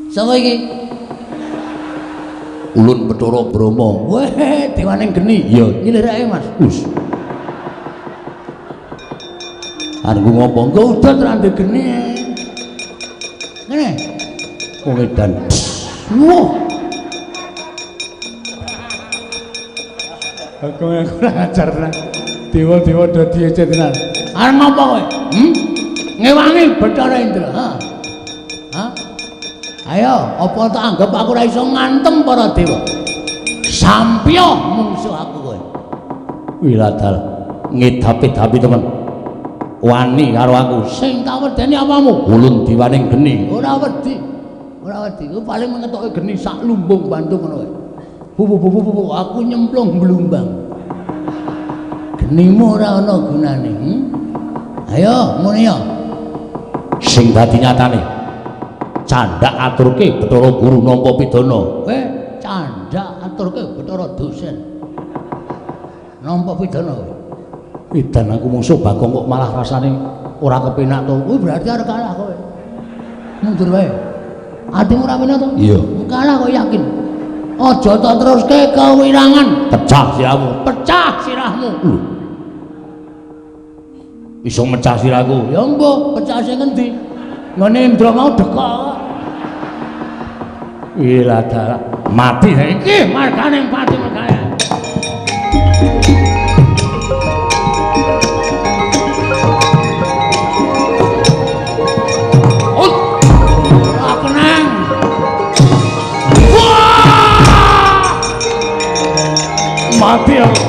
Sapa iki? Ulun Bathara Brahma. Weh, dewaning geni. Iya, nyilirake Mas. Us. Arep ngopo? Engko udan ra ndek geni. Ngene. Wong edan. Wah. Aku kurang ajar tenan. Dewa-dewa do diece tenan. Arep ngopo kowe? Ngewangi Bathara Indra. Ha. Ha? Ayo, apa tak anggap aku ora iso ngantem para dewa? Sampya mungsuh aku kowe. Wiladal ngedapi-dapi temen. Wani karo aku. Sing tak wedeni apamu? Ulun diwaning geni. Ora wedi. Ora wedi. Ku paling mengetoke geni sak lumbung Bandung ngono kowe. Bu bu bu bu aku nyemplung blumbang. Genimu ora ana gunane. Ayo muni ya. Sing dadi nyatane. Candhak aturke Bathara Guru nampa pidana. Kowe candhak aturke Bathara dosen. Nampa pidana kowe. Edan aku mungsuh Bagong kok malah rasane ora kepenak to. Kuwi berarti arep kalah kowe. Mundur wae. Atimu ora penak to? Iya. Kalah kok yakin. Aja tak teruske kewirangan. Pecah sirahmu. Pecah sirahmu. Lho. Iso mecah sirahku. Ya mbuh, pecah sing ngendi? Ngene Indra mau dekok. Wila dalah. Mati saiki marganing pati mergane. Mati aku.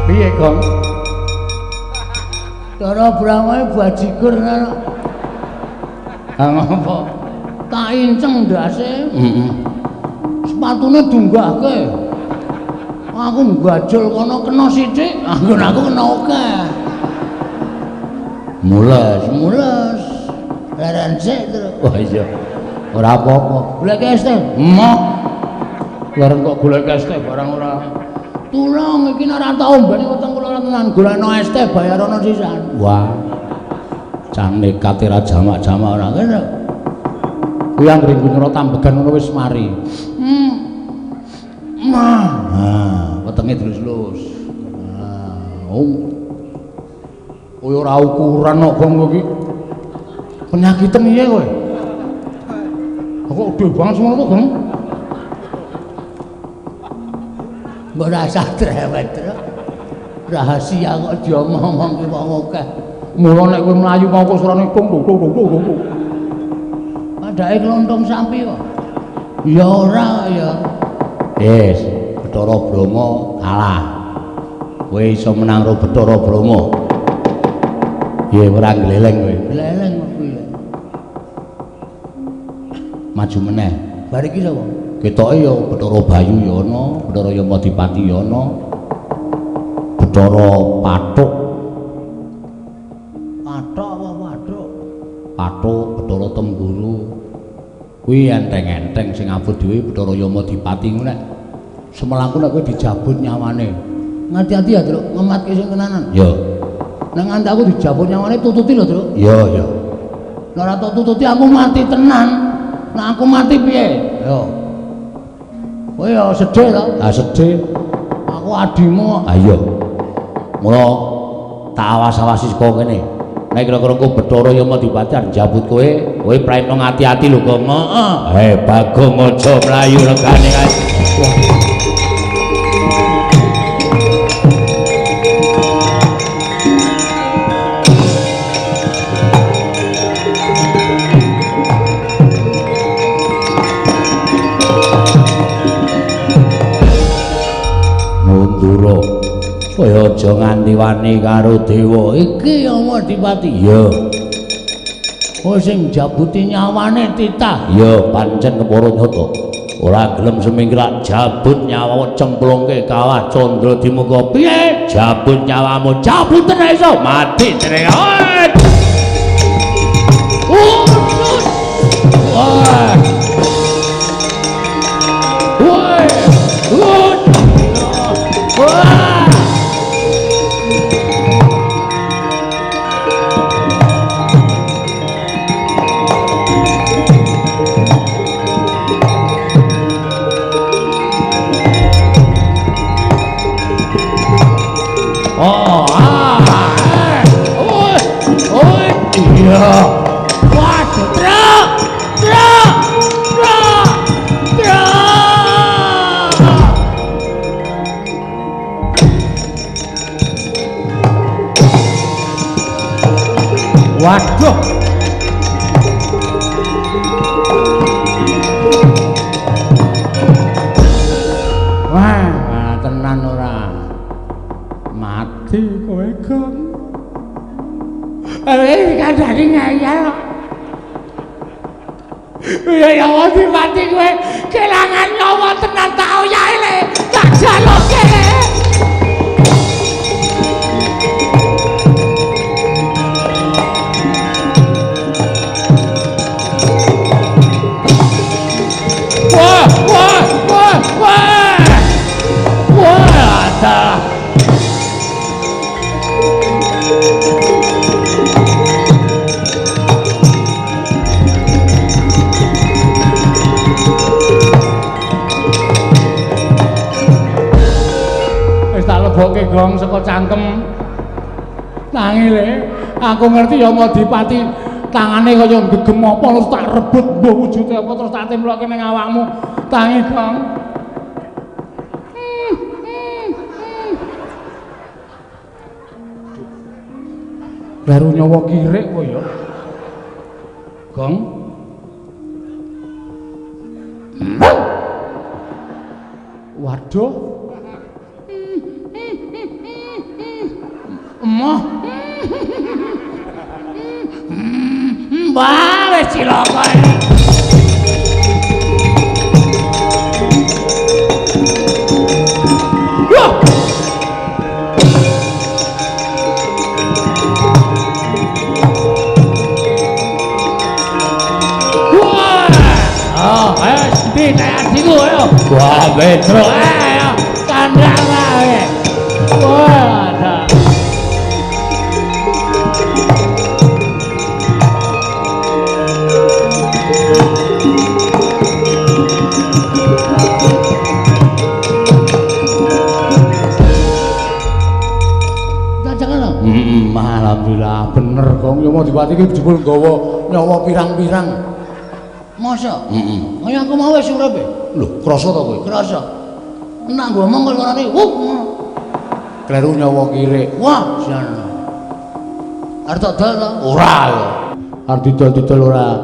Piye, Gong? Cara Brahma bajigur ngono. Ha ngopo? Tak inceng ndase. Heeh. Sepatune dunggahke. Aku nggajul kono kena sithik, anggon aku kena akeh. Mules, mules. Leren sik terus. Wah iya. Ora apa-apa. Golek es teh. Emoh. Leren kok golek es teh barang ora. Tulung iki nek ora tau ombene weteng kula tenan golekno es teh bayarono sisan. Wah. Cah nekat ora jamak-jamak ora kene. Kuwi anggere nyerot ambegan ngono wis mari. Mah. Nah, wetenge terus-lus. Nah, oh. Kowe ora ukuran kok Gong iki. Penyakiten piye kowe? Kok gede banget semono kok, Gong? Mbok rasah drewet, Tru. Rahasia kok diomong-omongke wong akeh. Mula nek kowe mlayu mau kok surane tung tung tung tung tung. Padake klontong sapi kok. Ya ora ya. Wis, Bathara Brahma kalah. Kowe iso menang karo Bathara Brahma. Piye ora gleleng kowe? Gleleng kok kuwi. Maju meneh. Bar iki sapa? Ketoke ya Bathara Bayu ya ana, Bathara Yamadipati ya ana. Bathara Pathuk. Pathuk apa Pathuk? Pathuk Bathara Temburu. Kuwi enteng-enteng sing abot dhewe Bathara Yamadipati ngono nek semelangku nek kowe dijabut nyawane. Ngati-ati ya, Truk, ngematke sing tenanan. Ya. Nek nganti aku dijabut nyawane tututi lho, Truk. Ya, ya. Nek ora tok tututi aku mati tenan. Nek aku mati piye? Yo. Kowe ya sedih to? Ah sedih. Aku adimu. Ah iya. Mula tak awas-awasi saka kene. Nek kira-kira engko Bathara Yamadipati arep njabut kowe, kowe praipno ngati-ati lho, Gong. Heeh. Eh, Bagong aja mlayu regane kae. Wah. Mundura. Kowe aja nganti wani karo dewa. Iki Yamadipati. Iya. Kowe sing njabuti nyawane titah. Iya, pancen kepara nyata. Ora gelem semingkrak jabut nyawa cemplungke kawah Candra Dimuka. Piye? Jabut nyawamu, jabuten iso mati jenenge. Usus. Wah. Woi. Wah. Waduh. Wah, tenan ora. Mati kowe, Gong. Eh, kandhane ngeyel. Ya ya mati kowe kelangan nyawa tenan tak oyahe le. Tak jaloke le. Wah, wah, wah, wah. Wah, ada. Wis tak lebokke gong saka cangkem. Tangi le, aku ngerti ya Madipati tangane kaya gegem apa terus tak rebut mbuh wujude apa terus tak temploke ning awakmu. Tangi gong. Baru nyawa kirik kowe ya. Gong. Waduh. Emoh. Wah, wis cilaka. Wah. Wah. Oh, ayo ndi nek adikku ayo. Wah, Petro. Ayo, kandhang wae. Wah, ada. Alhamdulillah bener Gong ya Madipati iki jebul nggawa nyawa pirang-pirang. Masa? Heeh. Kaya aku mau wis uripe. Lho, krasa ta kowe? Krasa. Enak ngomong kok suarane. Wuh. Kleru nyawa kirik. Wah, jan. Arep tak dol ta? Ora lho. Arep didol-didol ora.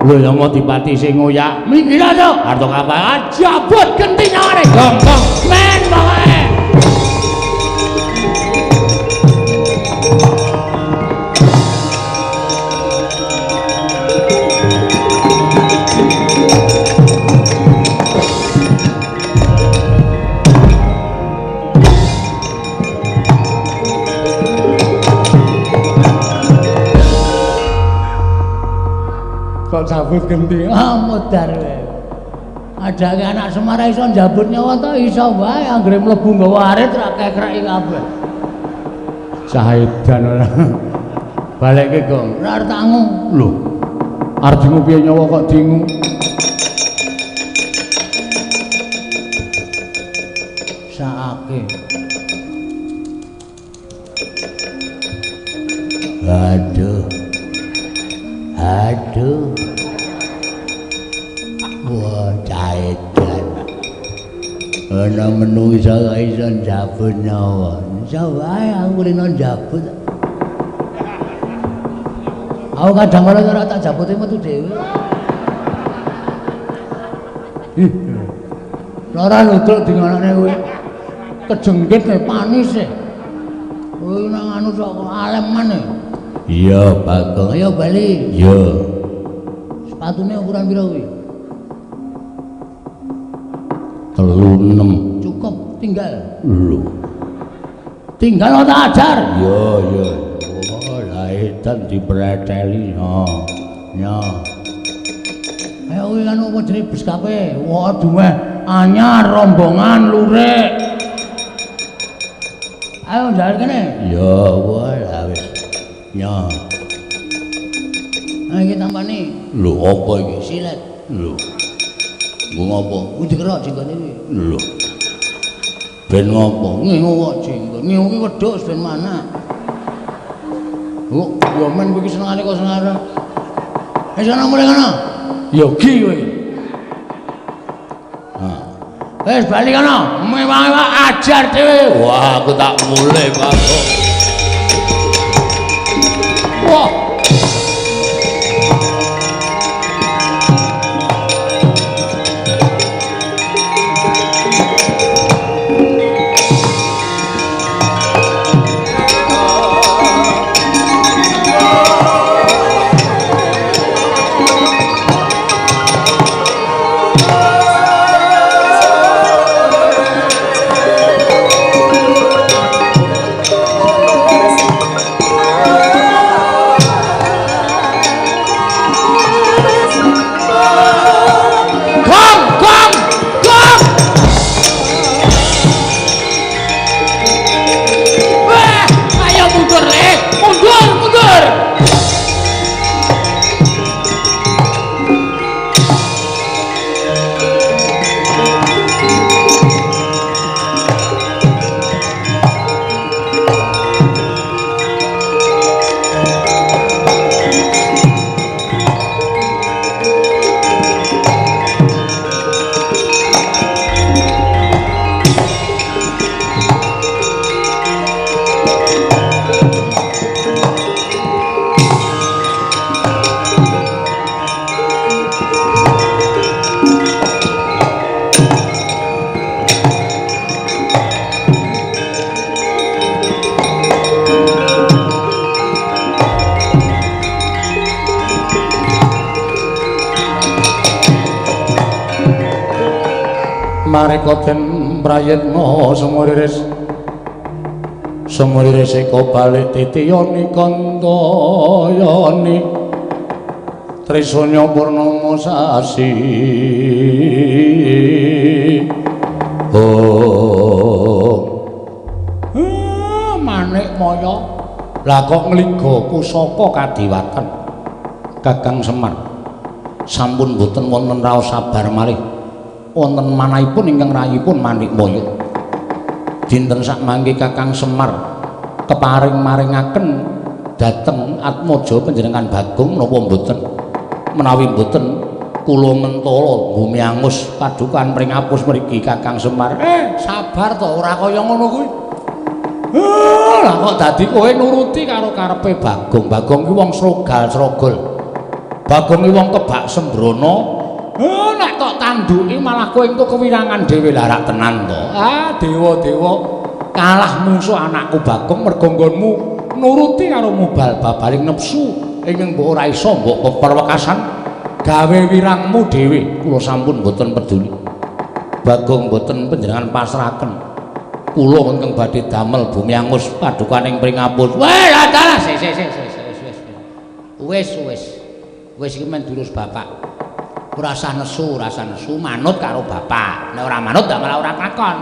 Lho ya Madipati sing ngoyak. Minggir to. Arep kapal jabut genti nyawane. Gong, gong. Men pokoke. Kok cabut genti? Ah, modar kowe. Adake anak Semar iso njabut nyawa to iso wae anggere mlebu nggawa arit ra kekreki kabeh. Saedan ora. Balekke, Gong. Ora arep tak ngu. Lho. Arep dingu piye nyawa kok dingu? Saake. Aduh. Aduh. Wah, caedan. Ana menungsa kok iso njabut nyawa. Iso wae aku rino njabut. Aku kadang kala ora tak jabuti metu dhewe. Ih. Ora ludruk dingonone kowe. Kejengkit e panis e. Kowe nang anu sok alem maneh. Iya, Bagong. Ayo bali. Iya. Sepatune ukuran pira kuwi? 36. Cukup, tinggal. Lho. Tinggal tak ajar. Iya, iya. Oh, lah edan dipreteli. Ha. Ya. Ayo kuwi anu apa jenenge bus kape? Wah, dumeh anyar rombongan lurik. Ayo njaluk kene. Iya, wah lah wis. Ya. Nah, iki tampane. Lho, apa iki? Silet. Lho. Nggo ngopo? Kuwi dikerok jenggote kuwi. Lho. Ben ngopo? Ngingu kok jenggot. Ngingu ki wedhus ben mana. Oh, ya men kowe iki senengane kok senengane. Wis ana mulih kono. Ya gi kowe. Ha. Wis bali kono. Mewah-mewah ajar dhewe. Wah, aku tak mulih, Pak. Wah. Mareka den prayitna sumuriris sumuriris eka balik titiyani kantayani Trisanya purnama sasi. Oh. Manik Maya. Lah kok ngliga pusaka kadiwatan. Kakang Semar sampun boten wonten raos sabar malih. Wonten manahipun ingkang rayipun Manik Maya. Dinten sakmangke Kakang Semar keparing maringaken dhateng Atmaja panjenengan Bagong napa mboten? Menawi mboten kula mentala bumi angus padukan pringapus mriki Kakang Semar. Sabar to, ora kaya ngono kuwi. Lah kok dadi kowe nuruti karo karepe Bagong. Bagong ki wong srogal-srogol. Bagong ki wong kebak sembrono. Nek tok tanduki malah kowe engko kewirangan dhewe. Lah rak tenan to. Ah, dewa-dewa kalah mungsuh anakku Bagong mergo nggonmu nuruti karo mubal babaling nepsu ingkang mbok ora iso mbok peperwekasan gawe wirangmu dhewe. Kula sampun mboten peduli. Bagong mboten panjenengan pasrahaken. Kula ingkang badhe damel bumi angus padukaning pringapus. Weh, lah dalah sik sik sik wis wis. Wis wis iki men durus bapak. Ora usah nesu, ora usah nesu, manut karo bapak. Nek ora manut ndak malah ora takon.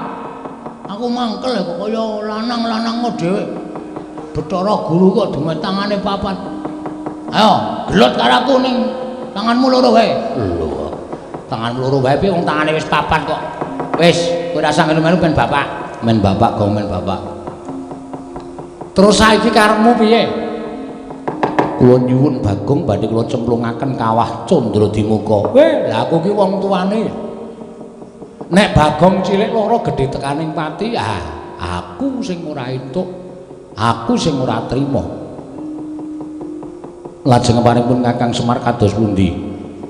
Aku mangkel kok kaya lanang-lanang dhewe. Bathara Guru kok dume tangane papat. Ayo, gelut karo aku ning tanganmu loro wae. Lho. Tanganmu loro wae piye wong tangane wis papat kok. Wis, kowe ora usah melu-melu ben bapak. Men bapak gong men bapak. Terus saiki karepmu piye? Kula nyuwun Bagong badhe kula cemplungaken kawah Candradimuka. Weh, lah aku ki wong tuane. Nek Bagong cilik loro gedhe tekaning pati, ah, aku sing ora entuk. Aku sing ora trima. Lajeng paringipun Kakang Semar kados pundi?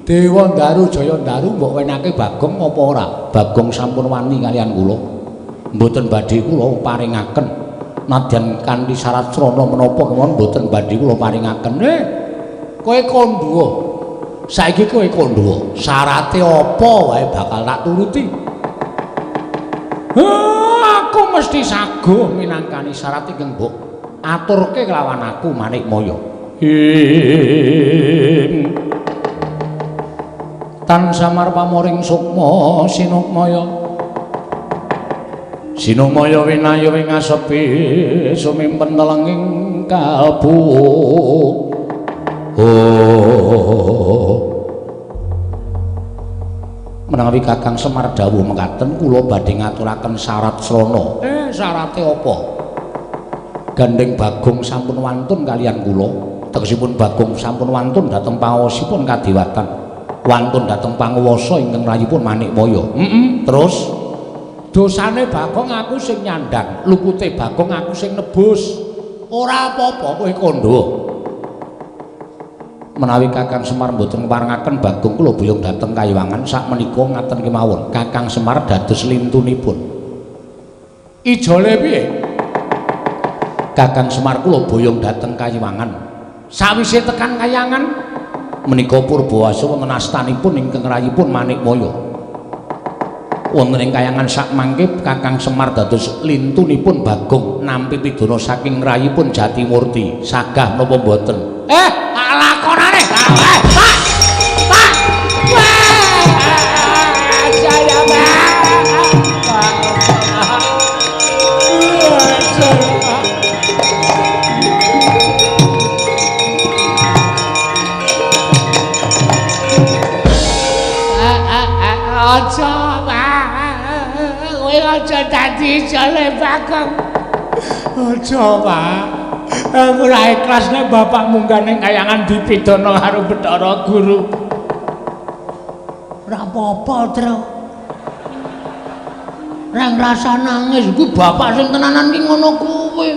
Dewa Ndaru Jaya Ndaru mbok wenake Bagong apa ora? Bagong sampun wani kaliyan kula. Mboten badhe kula paringaken. Nadyan kanthi syarat srana menapa kemawon mboten badhe kula paringaken. Kowe kandha. Saiki kowe kandha. Syarate apa wae bakal tak turuti. Aku mesti saguh minangkani syarat ingkang mbok aturke kelawan aku Manik Maya. Tan samar pamoring sukma sinukmaya. Sinukmaya winaya ing asepi sumimpen telenging kalbu. Oh. Menawi Kakang Semar dawuh mekaten kula badhe ngaturaken syarat srana. Syarate apa? Gandeng Bagong sampun wantun kaliyan kula. Tegesipun Bagong sampun wantun dhateng panguwasipun kadiwatan. Wantun dhateng panguwasa ingkang rayipun Manik Maya. Terus dosane Bagong aku sing nyandhang, lupute Bagong aku sing nebus. Ora apa-apa kowe kandha. Menawi Kakang Semar mboten ngparengaken Bagong kula boyong dhateng Kayiwangan sakmenika ngaten kemawon. Kakang Semar dados lintunipun. Ijole piye? Kakang Semar kula boyong dhateng Kayiwangan. Sawise tekan Kayangan menika Purbawasa wonten astanipun ingkang rayipun Manik Maya. Wonten ing Kayangan sakmangke Kakang Semar dados lintunipun Bagong nampi pidana saking rayipun Jatimurti. Sagah napa mboten? Tak lakonane. Pak. Pak. Saya Pak. Aja, Pak. Kowe aja dadi jale Bagong. Aja, Pak. Aku ora ikhlas nek bapak munggah ning kayangan dipidana karo Bathara Guru. Ora apa-apa, Tru. Ora ngrasa nangis kuwi bapak sing tenanan ki ngono kuwi.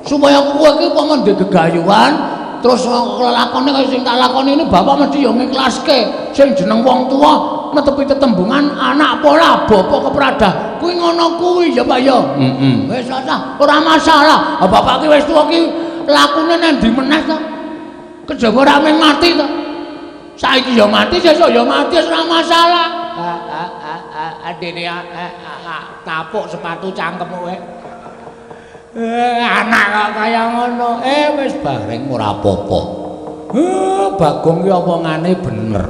Supaya kowe iki upama ndek gegayuhan terus lelakone kaya sing tak lakoni ini bapak mesti ya ngiklaske. Sing jeneng wong tuwa netepi tetembungan anak pola bapak kepradah kuwi ngono kuwi ya Pak ya. Wis ora masalah. Bapak ki wis tuwa ki lakune nang ndi meneh to. Kejaba ora mung mati to. Saiki ya mati, sesuk ya mati, wis ora masalah. Adene tapuk sepatu cangkem kowe. Anak kok kaya ngono. Wis bareng ora apa-apa. Bagong ki omongane bener.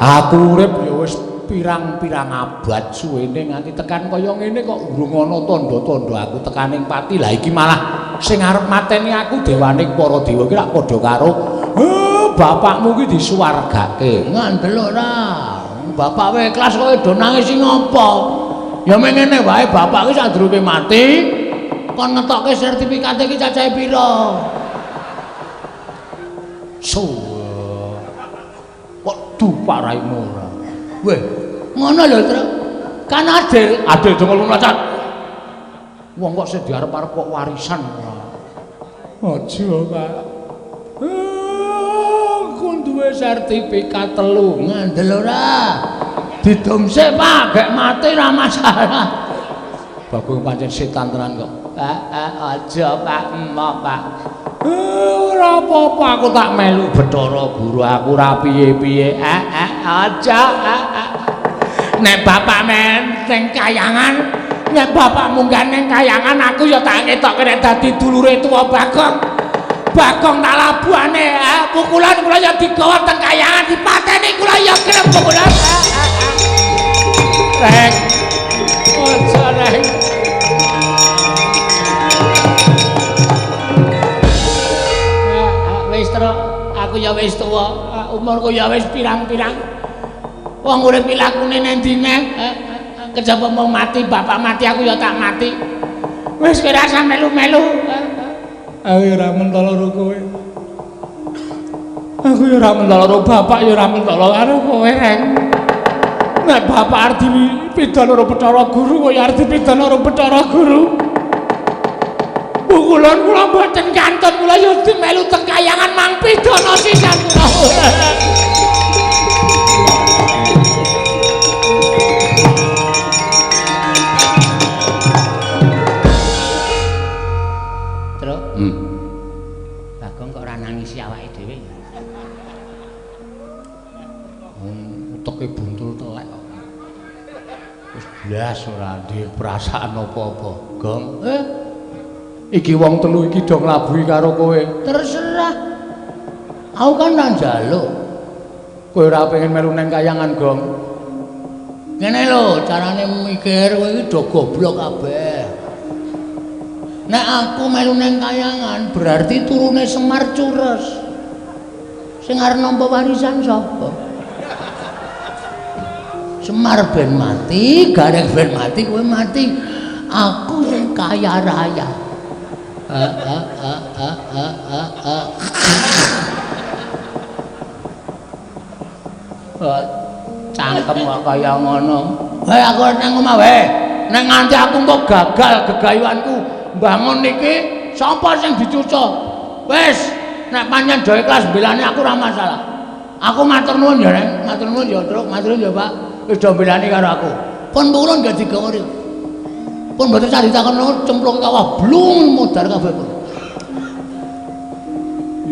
Aku urip ya wis pirang-pirang abad suwene nganti tekan kaya ngene kok urung ana tandha-tandha aku tekaning pati. Lah iki malah sing arep mateni aku dewane para dewa iki lak padha karo bapakmu ki disuwargake. Ngandel ora? Bapak wae ikhlas kowe do nangis sing ngopo? Ya mengene wae bapak ki sadurunge mati kon ngetokke sertifikate iki cacahe pira? So kok dupak raimu ora? Weh, ngono lho, Tru. Kan adil, adil dong loncat. Wong kok sing diarep-arep kok warisan. Aja, Pak. Aku duwe sertifikat 3, ngandel ora? Didum sik, Pak, gek mati ora masalah. Bagong pancen setan tenan kok. Aja, Pak, emoh, Pak. Ora apa-apa aku tak melu Bathara Guru aku ora piye-piye. Aja. Nek bapak men ning kayangan, nek bapak munggah ning kayangan aku ya tak ngetokke nek dadi dulure tuwa Bagong. Bagong tak labuhane, pukulan kula ya digawa teng kayangan dipateni kula ya gelem pukulan. Rek. Aja rek. Wis terus aku ya wis tuwa, umurku ya wis pirang-pirang. Wong urip iki lakune nang ndi neh? Kejaba mau mati, bapak mati aku ya tak mati. Wis kowe ora usah melu-melu. Aku ya ora mentolo karo kowe. Aku ya ora mentolo karo bapak ya ora mentolo karo kowe, Reng. Nek bapak arep dipidana karo Bathara Guru, kowe arep dipidana karo Bathara Guru. Pukulan kula mboten kantun kula ya dimelu teng kayangan mang pidana sisan kula. Truk. Bagong kok ora nangisi awake dhewe. Uteke buntul telek kok. Wis blas ora duwe perasaan apa-apa, Gong. Iki wong telu iki do nglabuhi karo kowe. Terserah. Aku kan ora njaluk. Kowe ora pengen melu nang kayangan, Gong. Ngene lho, carane mikir kowe iki do goblok kabeh. Nek aku melu nang kayangan berarti turune Semar cures. Sing arep nampa warisan sapa? Semar ben mati, Gareng ben mati, kowe mati. Aku sing kaya raya. Cangkem kok kaya ngono. Hei aku nang omah wae. Nek nganti aku engko gagal gegayuanku mbangun iki, sapa sing dicuca? Wis, nek pancen do ikhlas mbelani aku ora masalah. Aku matur nuwun ya, Reng. Matur nuwun ya, Truk. Matur nuwun ya, Pak. Wis do mbelani karo aku. Pun purun gak digawa. Pun mboten sah ditakon cemplung kawah blung modar kabeh pun.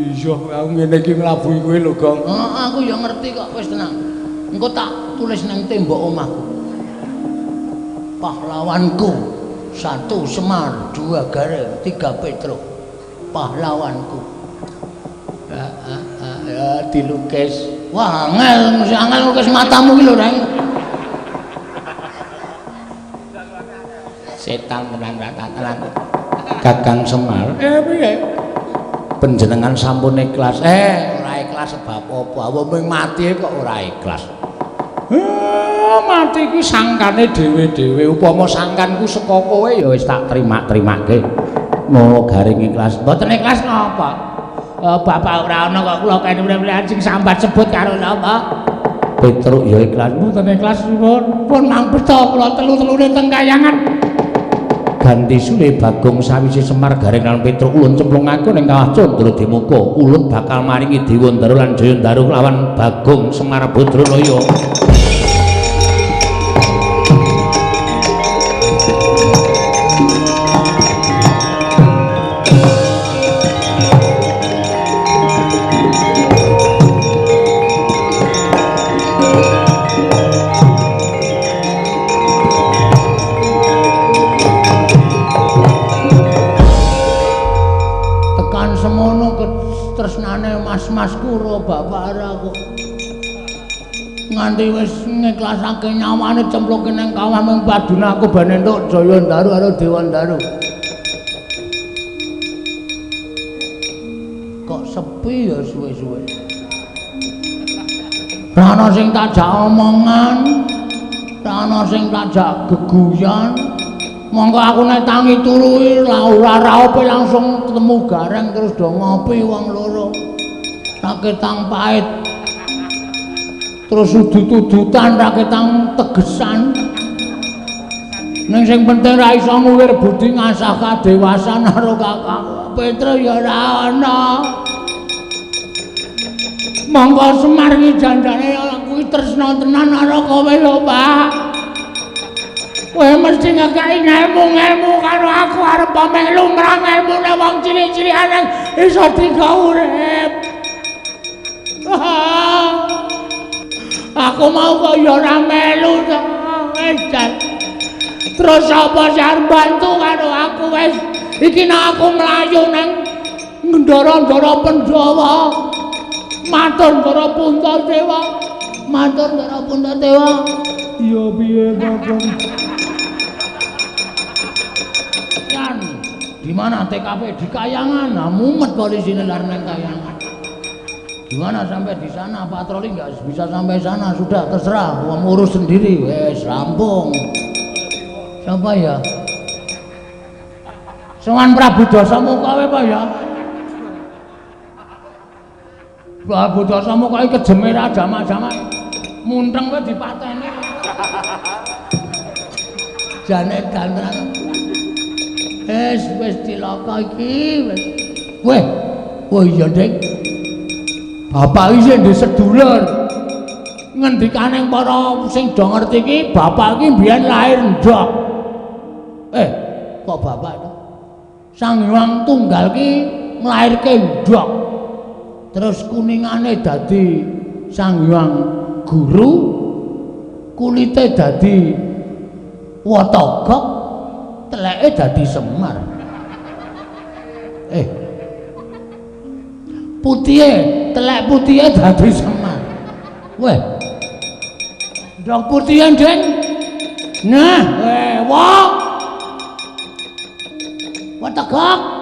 Iya, aku ngene iki nglabuhi kowe lho, Gong. Heeh, aku ya ngerti kok, wis tenang. Engko tak tulis nang tembok omahku. Pahlawanku 1 Semar, 2 Gareng, 3 Petruk. Pahlawanku. Ya dilukis. Wah, angel, mesti angel lukis matamu ki lho, Reng. Setan tenan tenan. Kakang Semar. Piye? Panjenengan sampun ikhlas. Ora ikhlas sebab apa? Wong ming mati kok ora ikhlas. Mati ku sangkane dhewe-dhewe. Upama sangkanku saka kowe ya wis tak terima-terimake. Ngono garing ikhlas. Mboten ikhlas napa? Bapak ora ana kok kula kene mrene sing sambat sebut karo napa? Petruk ya ikhlas. Mboten ikhlas pun. Pun mang beto kula telu-telune teng kayangan. Ganti sule Bagong sawise Semar Gareng lan Petruk ulun cemplung aku ning kawah Candra Dimuka. Ulun bakal maringi Dewandaru lan Jayandaru lawan Bagong Semar Badranaya. semono tresnane mas-masku ro bapak ora kok. Nganti wis ngiklasake nyawane cemplungke nang kawah mung padune aku ben entuk Jayandaru karo Dewandaru. Kok sepi ya suwe-suwe. Ora ana sing tak jak omongan, ora ana sing tak jak geguyan. Monggo aku nek tangi turu ora raope langsung ketemu gareng terus do ngopi wong loro. Raketang pait. Terus udut-udutan raketang tegesan. Ning sing penting ra iso nguwir budi ngasah kadewasan karo kakang Petro ya ora ana. Monggo Semar iki janjane aku iki tresna tenan karo kowe lho, Pak. Kowe mesti ngekeki ngelmu-ngelmu karo aku arep melu marang elmune wong cilik-cilikan iso digawe urip. Aku mau kok ya ora melu to. Wis. Terus sapa sing arep bantu karo aku wis iki nek aku mlayu nang ndara-ndara Pandhawa. Matur Ndara Puntadewa. Matur Ndara Puntadewa. Ya piye Bagong? Kan di mana TKP di Kayangan? Nah, mumet polisine lar nang Kayangan. Gimana sampai di sana patroli nggak bisa sampai sana, sudah terserah, gua urus sendiri, wes rampung. Siapa ya? Sowan Prabu Dasamuka kowe apa ya? Prabu Dasamuka iki kejeme ra jamak-jamak. Munteng kowe dipateni. Jane dantenan. Wes wis cilaka iki wis. Weh, oh iya, Dik. Bapak iki sing ndek sedulur. Ngendikane para sing do ngerti iki, bapak iki mbiyen lahir ndok. Kok bapak to? Sang Hyang Tunggal ki nglairke ndok. Terus kuningane dadi Sang Hyang Guru, kulite dadi Watagok, teleke dadi Semar. Putihe, telek putihe dadi Semar. Weh. Ndok putihe, Ding. Nah, weh, wah. Watagok.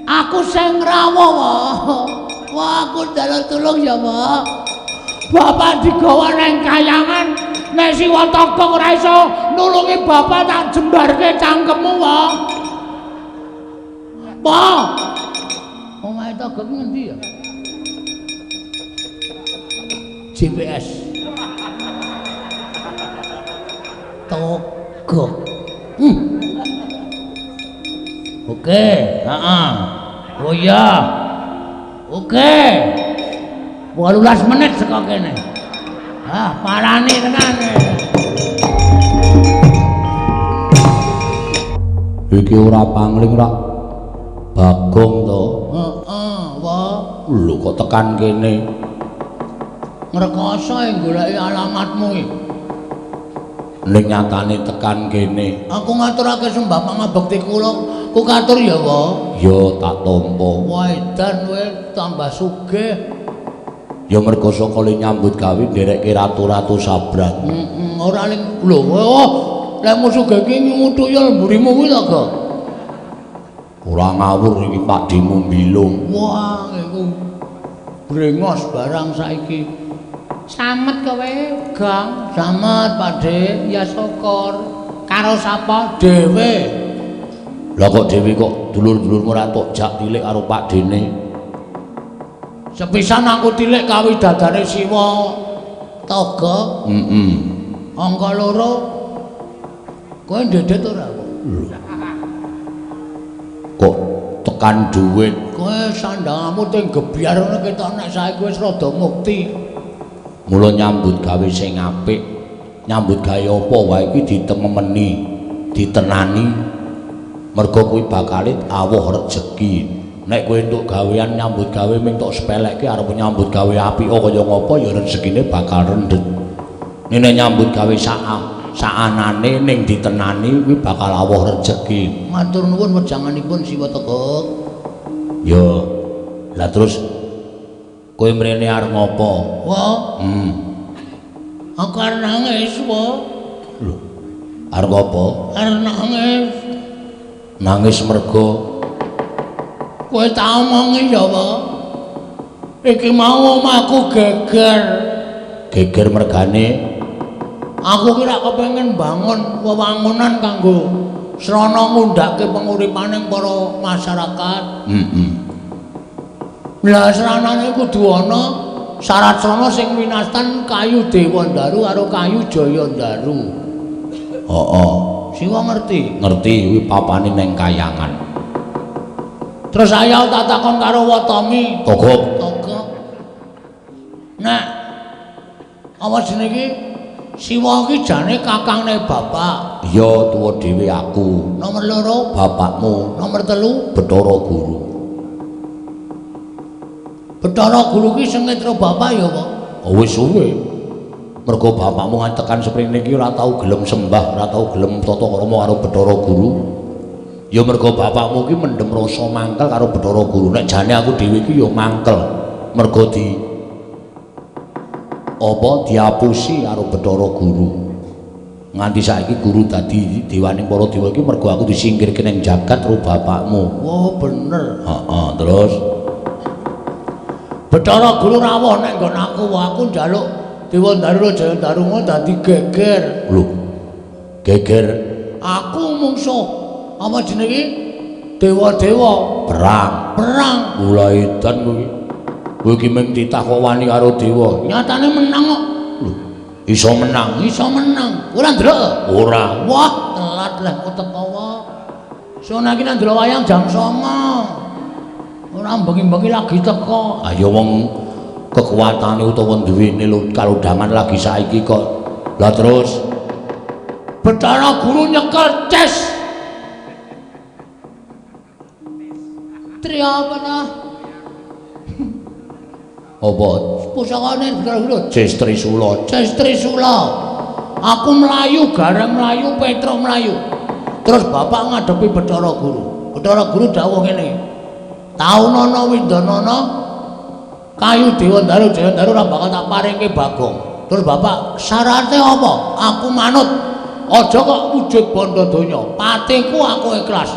Aku sing ngrawuh, wah. Wah, aku njaluk tulung ya, Pak. Bapak digawa nang Kayangan, nek si Watagok ora iso nulungi bapak tak jembarke cangkemmu, wah. Wah. Omahe Togok ngendi ya? GPS. Togok. Oke, heeh. Oh iya. Oke. 18 menit saka kene. Ah, parani tenan. Iki ora pangling ora Bagong to. Heeh, wah. Lho kok tekan kene? Ngrekoso goleki alamatmu iki. Ning nyatane tekan kene. Aku ngaturake sembah pangabekti kula, ku katur ya, Pak. Ya tak tampa. Wah, edan kowe tambah sugih. Ya mergo saka le nyambut gawe nderekke ratu-ratu sabrang. Heeh, ora ning lho, oh, lek sugih iki nyungu tuyul mburimu kuwi to, Gok. Ora ngawur iki Pakdhemu mbilung. Wah, iku brengos barang saiki. Slamet kowe, Gang. Slamet, Pakdhe. Ya syukur. Karo sapa? Dhewe. Lah kok dhewe kok dulur-dulurmu ora tok jak tilik karo Pakdhene? Sepisan aku tilik kawidadane Siwa Toga. Heeh. Angka 2. Kowe ndedet ora kok? Kok tekan dhuwit? Kowe sandangamu teng gebyar ngono ketok nek saiki wis rada mukti. Mula nyambut gawe sing apik, nyambut gawe apa wae iki ditememeni, ditenani. Mergo kuwi bakale awuh rejeki. Nek kowe entuk gawean nyambut gawe ming tok sepelekke arep nyambut gawe apik kaya ngapa ya rezekine bakal rendhet. Nek nyambut gawe saanane ning ditenani kuwi bakal awuh rejeki. Matur nuwun wejanganipun Siwa Tegok. Yo. Lah terus kowe mrene arep ngopo? Wah. Aku arep nangis, wae. Lho. Arep ngopo? Arep nangis. Nangis mergo kowe tak omongi ya, wae. Iki mau omahku geger. Geger mergane aku ki rak kepengin bangun wewangunan kanggo srana ngundhake penguripaning para masyarakat. Lah sranane kudu ana syarat srana sing winastan kayu Dewandaru karo kayu Jayandaru. Heeh. Siwa ngerti? Ngerti kuwi papane ning kayangan. Terus saya tak takon karo Watami. Togok. Togok. Nek apa jenenge iki? Siwa iki jane kakangne bapak. Iya, tuwa dhewe aku. Nomor 2 bapakmu. Nomor 3 Bathara Guru. Bathara Guru ki sengit karo bapak ya, Pak? Oh, wis suwe. Mergo bapakmu ngantekan seprene iki ora tau gelem sembah, ora tau gelem tata krama karo Bathara Guru. Ya mergo bapakmu ki mendem rasa mangkel karo Bathara Guru. Nek jane aku dhewe iki ya mangkel. Mergo di apa diapusi karo Bathara Guru. Nganti saiki guru dadi dewaning para dewa iki mergo aku disingkirke ning jagat karo bapakmu. Oh, bener. Heeh, terus Bathara Guru rawuh nek nggon aku, aku njaluk Dewandaru Jayandaru ngono dadi geger. Lho. Geger. Aku mungsuh apa jenenge iki? Dewa-dewa perang. Perang. Mulai edan kowe. Kowe iki mung titah kok wani karo dewa. Nyatane menang kok. Lho, iso menang. Iso menang. Ora ndelok? Ora. Wah, telat lah kok teko wae. Sono iki nang ndelok wayang jam 09.00. Ora bengi-bengi lagi teko. Ayo wong kekuatane utawa duwene kalodhangan lagi saiki kok. Lah terus Bathara Guru nyekel ces. Tri apa nah? Apa? Pusakane Bathara Guru. Ces Trisula. Ces Trisula. Aku mlayu, Gareng mlayu, Petruk mlayu. Terus bapak ngadepi Bathara Guru. Bathara Guru dawuh ngene. Taunana windanana kayu Dewandaru Jayandaru ora bakal tak paringke Bagong. Terus bapak syarate apa? Aku manut. Aja kok wujud bondo donya. Patiku aku ikhlas.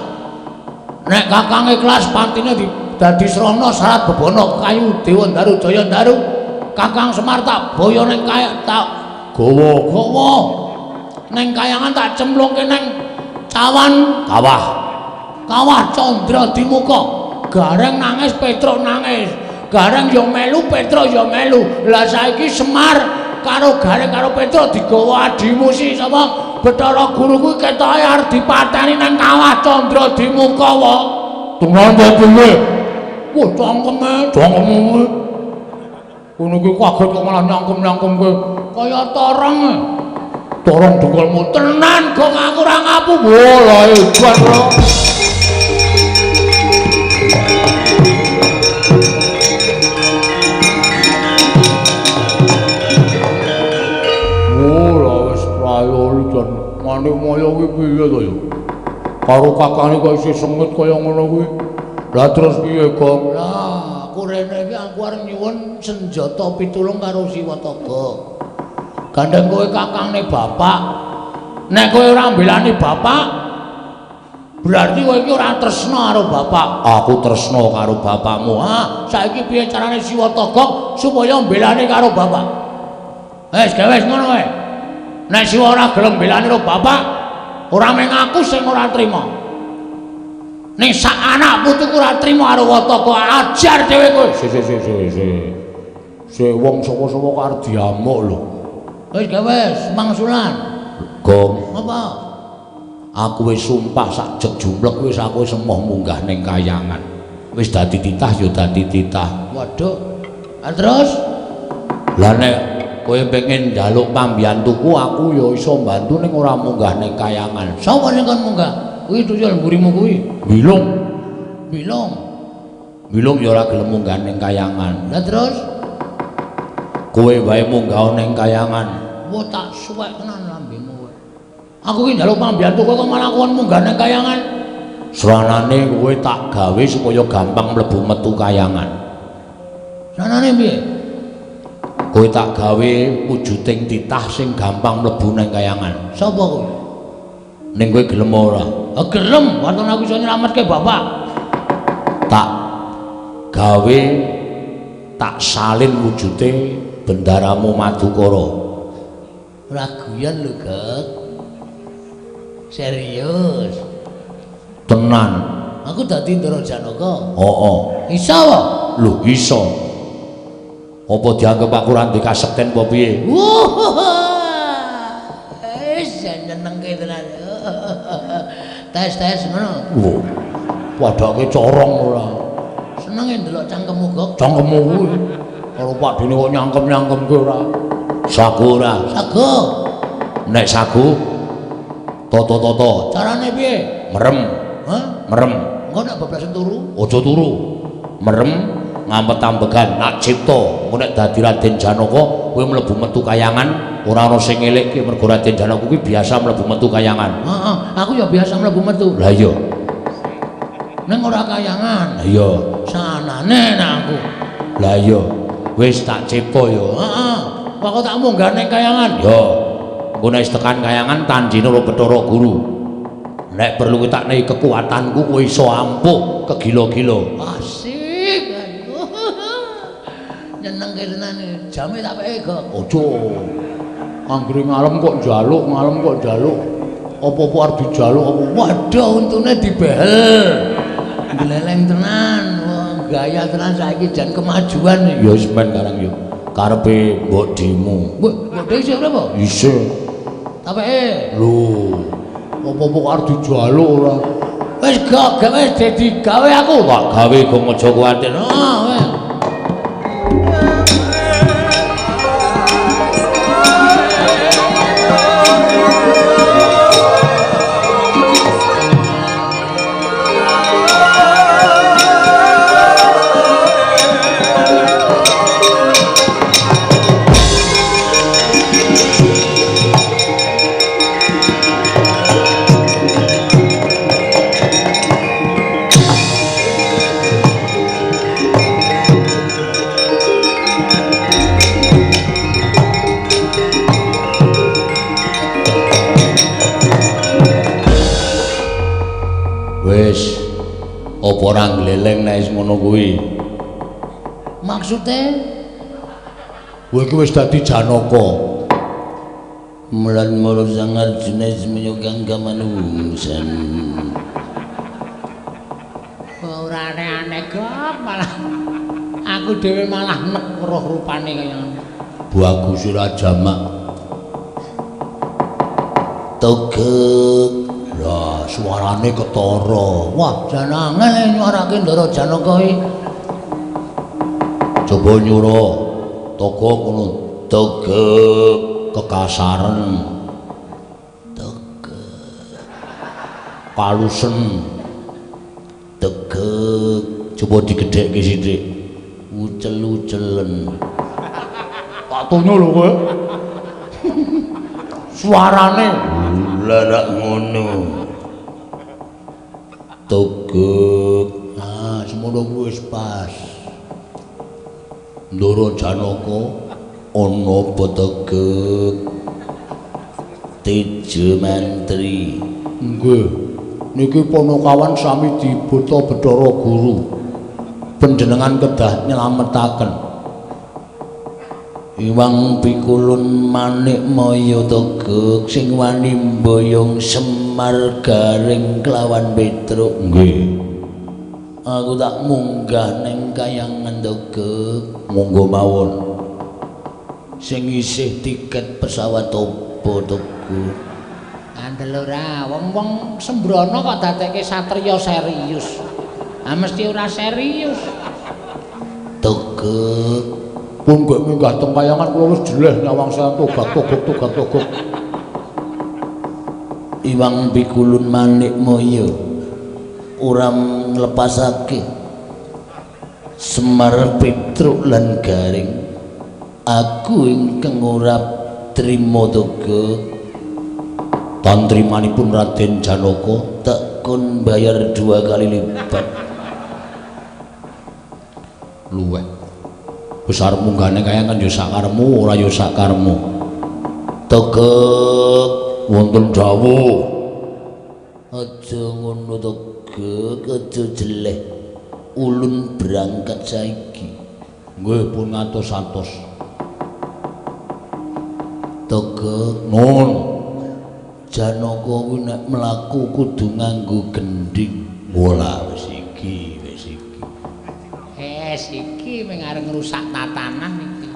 Nek kakang ikhlas patine dadi srana syarat bebana kayu Dewandaru Jayandaru. Kakang Semar tak boyo ning kaya tak gawa-gawa. Ning kayangan tak cemplungke ning cawan kawah. Kawah Candra Dimuka. Gareng nangis, Petruk nangis. Gareng ya melu, Petruk ya melu. Lah saiki Semar karo Gareng karo Petruk digawa adimu si sapa? Bathara Guru kuwi ketoke arep dipateni nang kawah Candra Dimuka wae. Tenan ta piye? Wah, cangkeme, cangkeme. Ngono kuwi kaget kok malah nyangkem-nyangkemke kaya torong. Torong dengkulmu tenan kok aku ora ngapu. Wah, lah hebat lho. Manik maya kuwi piye to ya? Karo kakane kok isih sengit kaya ngono kuwi. Lah terus piye, Gong? Lah, aku rene iki aku arep nyuwun senjata pitulung karo Siwa Togok. Gandeng kowe kakangne bapak. Nek kowe ora mbelani bapak, berarti kowe iki ora tresna karo bapak. Aku tresna karo bapakmu. Ah, saiki piye carane Siwa Togok supaya mbelani karo bapak? Wis, gawe ngono wae. Nek Siwa ora gelem mbelani karo bapak, ora mung aku sing ora trima. Ning sak anak putuku ora trima karo Wataka, ajar dhewe kowe. Si si si si si. Si wong sapa-sapa kok arep diamuk lho. Wis gawe mangsulan. Gong, apa? Aku wis sumpah sak jek jumlek wis aku wis emoh munggah ning kayangan. Wis dadi titah ya dadi titah. Waduh. Ah terus? Lah nek kowe pengen njaluk pambiyantuku aku ya iso mbantu ning ora munggah ning kayangan. Sapa sing kon munggah? Kuwi tuyul mburimu kuwi. Bilung. Bilung. Bilung ya ora gelem munggah ning kayangan. Lah terus? Kowe wae munggah ning kayangan. Wah tak suwek tenan lambemu kowe. Aku ki njaluk pambiyantu kowe kok malah kon munggah ning kayangan. Sranane kowe tak gawe supaya gampang mlebu metu kayangan. Sranane piye? Kowe tak gawe wujuding titah sing gampang mlebu nang kayangan. Sapa kowe? Ning kowe gelem ora? Ah gelem, wonten aku iso nyelametke bapak. Tak gawe tak salin wujude bendaramu Madukara. Ora guyon lho, Gek. Serius. Tenan. Aku dadi Ndara Janaka. Heeh. Iso wae. Lho, iso. Apa dianggep aku ora ndek kasekten apa piye? Wis nyenengke tenan. Tes-tes ngono. Lho. Padake corong ora. Senenge ndelok cangkemmu, Gok. Cangkemmu kuwi. Karo Pakdene kok nyangkem-nyangkemke ora. Sagu ora? Sagu. Nek sagu toto-toto. Carane piye? Merem. Hah? Merem. Engko nek bablasen turu? Aja turu. Merem ngampet-ambegan nak cipta. Engko nek dadi Raden Janaka kowe mlebu metu kayangan ora ana sing ngelekke mergo Raden Janaka kuwi biasa mlebu metu kayangan. Heeh, aku ya biasa mlebu metu. Lah iya. Ning ora kayangan. Lah iya. Sanane nek aku. Lah iya. Wis tak cipta ya. Heeh. Kok tak munggah ning kayangan? Ya. Engko nek wis tekan kayangan tanjine karo Bathara Guru. Nek perlu tak nehi kekuatanku kowe iso ampuh kegila-gila. Asik. Nyenengke tenan. Jame tak peke, Gok. Aja. Anggere ngalem kok njaluk, ngalem kok njaluk. Apa-apa arep dijaluk apa. Waduh, untune dibehel. Gleleng tenan. Wah, gaya tenan saiki jan kemajuan. Ya wis men karang yo. Karepe mbokdemu. Mbok mbokde isih urip apa? Isih. Tak peke. Lho. Apa-apa kok arep dijaluk ora. Wis gak gawe dadi gawe aku. Tak gawe gong aja kuwatir. Heeh, wis. Wis apa ora gleleng nek wis ngono kuwi? Maksude kowe iki wis dadi Janaka. Mulan moro sangar jenis menyugang kamanungsan. Ora aneh-aneh kok malah aku dhewe malah nek weruh rupane kaya ngono. Bagus ora jamak. Togek. Lah suarane ketara. Wah, jan angel nyuarake Ndara Janaka iki. Coba nyura togok ngono. Togek kekasaren. Togek. Kalusen. Togek. Coba digedhekke sithik. Ucel-ucelen. Tak tonyo lho kowe. Suarane lha ngono. Togek. Ah, semono kuwi wis pas. Ndara Janaka ana apa togek? Tejo mantri. Nggih. Niki panakawan sami dibeta Bathara Guru. Panjenengan kedah nyelametaken. Iwang pikulun manik maya togek sing wani mboyong Semar Garing kelawan Petruk. Nggih. Aku tak munggah ning kayangan togek. Monggo mawon. Sing isih tiket pesawat apa togek? Andel ora, wong-wong sembrono kok dadekke satriya serius. Ah mesti ora serius. Togek. Pun gek minggah teng kayangan kula wis jeleh nyawang saya togak togok togak togok. Iwang pikulun manik maya ora nglepasake Semar Petruk lan Garing. Aku ingkang ora trima togek. Tantrimanipun Raden Janaka tak kon bayar 2 kali lipat. Luweh. Wis arep munggahne kayangan ya sakaremu ora ya sakaremu. Tegek wonten dawuh. Aja ngono Tegek, aja jeleh. Ulun berangkat saiki. Nggih pun ngatos-atos. Tegek nun. Janaka kuwi nek mlaku kudu nganggo gendhing. Ora wis iki, wis iki. Wis iki mung arep ngrusak tatanan iki.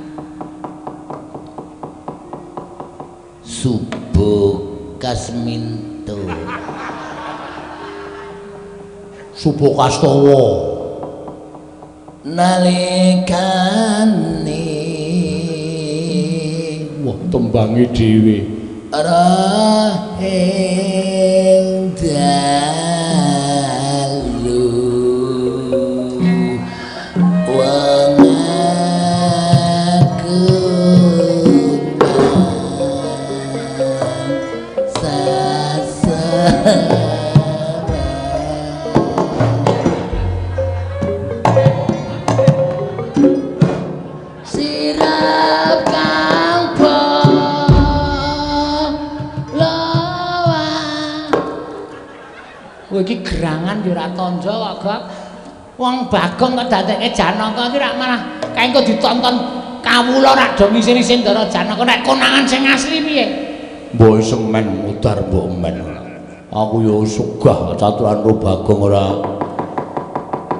Subuh Kasminto. Subuh Kastawa. Nalikane wah tembange dhewe. Rahing dalu wong aku sasar sirap kang Kowe iki gerangan ya ora tandha kok, Gok. Wong Bagong kok dadekke Janaka iki rak malah kae engko ditonton kawula rak do ngisin-isin Ndara Janaka nek konangan sing asli piye? Mbok semen mudar mbok men. Aku ya sugah caturan ro Bagong ora.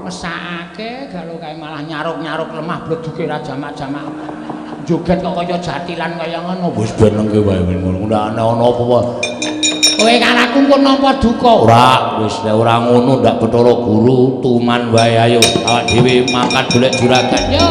Mesakake galo kae malah nyaruk-nyaruk lemah bleduke ra jamak-jamak. Joget kok kaya jatilan kaya ngono. Wis ben nengke wae ngono. Nek ana apa-apa. Kowe karo aku engko nampa duka. Ora, wis nek ora ngono ndak Bathara Guru tuman wae ayo awak dhewe mangkat golek juragan. Yo.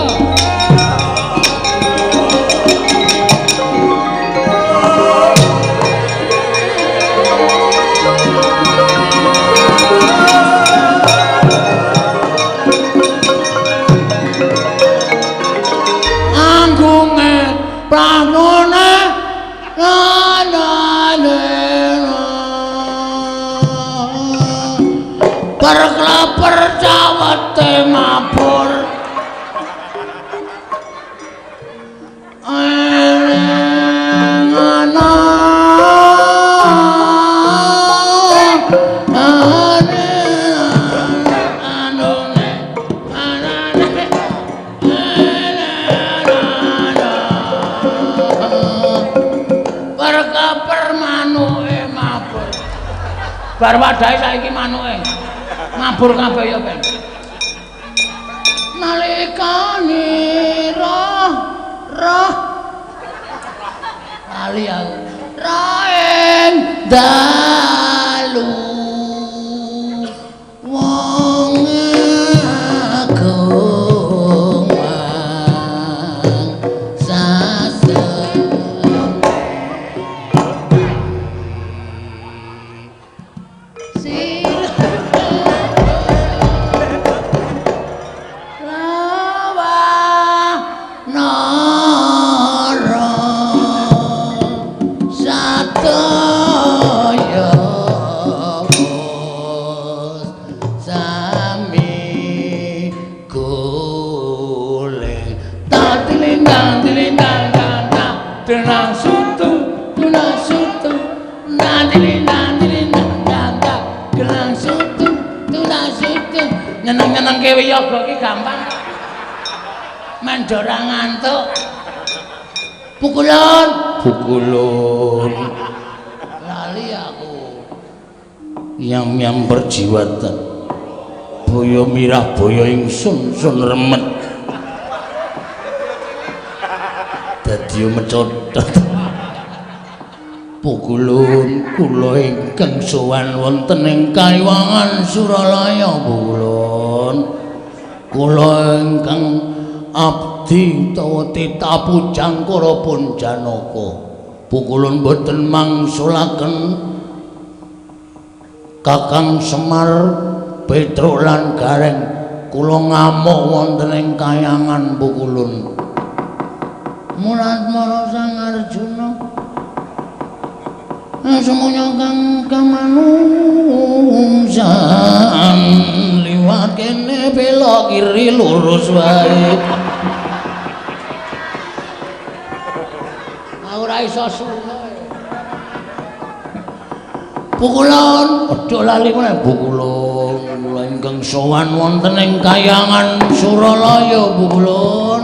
Anggunge pranone nanane perkleper cawete mabur ana perkleper manuke mabur bar wadahe saiki manuke mabur kabeh ya ben. Nalikane roh roh lali aku raeng dalu wong agung sasem nyeneng-nyenengke wiyaga iki gampang. Mendora ngantuk. Pukulun, pukulun. Lali aku. Yam-yam perjiwatan. Boyo mirah boyo ingsun sun remet. Dadi mecotot. Pukulun kula ingkang sowan wonten ing Kaiwangan Suralaya pukulun. Kula ingkang abdi utawa titapu jangkara pun Janaka. Pukulun boten mangsulaken Kakang Semar, Petruk lan Gareng. Kula ngamuk wonten ing kayangan pukulun. Mulat mara Sang Arjuna. Semuanya kang kamanungsan liwat kene belok kiri lurus wae. Aku ora iso suwe. Pukulon, aja lali meneh pukulon. Kula ingkang sowan wonten ing kayangan Suralaya pukulon.